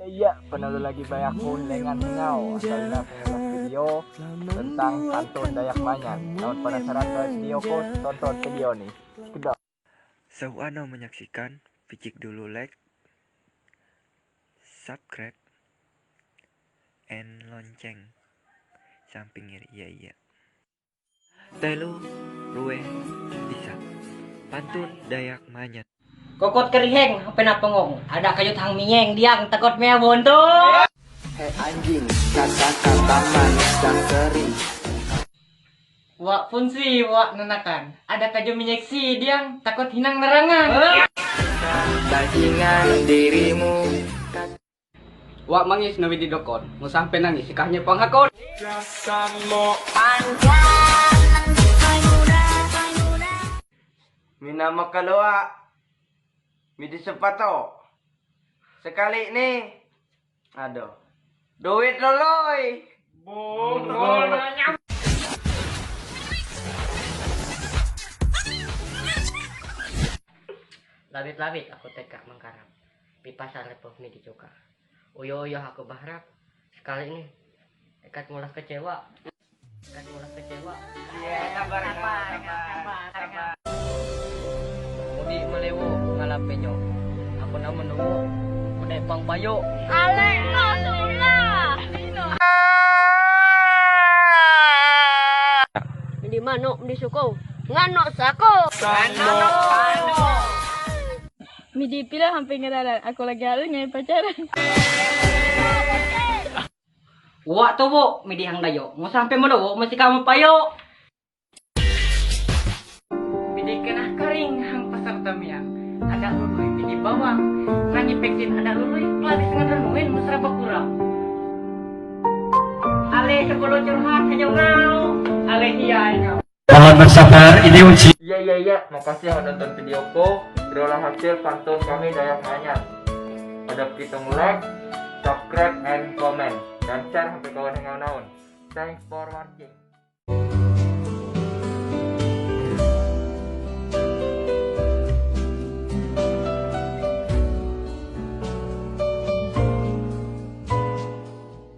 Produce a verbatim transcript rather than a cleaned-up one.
Ya, penolong lagi bayar pun dengan ngau. Asal dah penolong video tentang pantun Dayak Manyan. Namun penasaran ke video ko, tonton video ni. Sekedar. So, ano menyaksikan, picik dulu like, subscribe, and lonceng. Samping iri, iya, iya. Telu, rue, isa. Pantun Dayak Manyan. Kokot keriheng, apa nak pengong? Ada kayu tang minyeng, diang takut mea bonto. Hei anjing, kata-kata manis dan seri. Wak fungsi, wak nenakan. Ada kayu minyak si, diang takut hinang nerangan. Bajingan dirimu. Wak mangis nawi di dokon, mau sampai nangis, sikahnya panghakon. Mina makaloa, midi sepato. Sekali ni, aduh, duit loloi. Bongol. Labit-labit aku teka mengkarap. Di pasar lepoh midi juga. Uyo-uyo aku bahrap. Sekali ni, ikat mula kecewa. Ikat mula kecewa. Iya, sabar, sabar, sabar, sabar. Mudi melewo ngalapenyo. Aku nama nunggu. Udah pang payo. Alek no sulah. Midi manok, midi suko. Ngano sako. Midi pila hampir ngadalan. Aku lagi ada nyai pacaran. Wak towo, midi hang dayo. Mau sampai melewo, mesti kamu payo. Midi kena kering hang pasar tamiang. Ada lului, midi bawang. Nangi pektin ada lului, kelabis ngan renungin mesra bakurang. Ale sekolah curhat hanya ngau. Ale iya ngau. Mohon bersabar, ini uji. Iya, iya, iya. Makasih yang nonton video ko. Itulah hasil pantun kami Dayak Manyan. Ada kita like, subscribe, and comment. Dan share sampai kawan yang naon. Thanks for watching.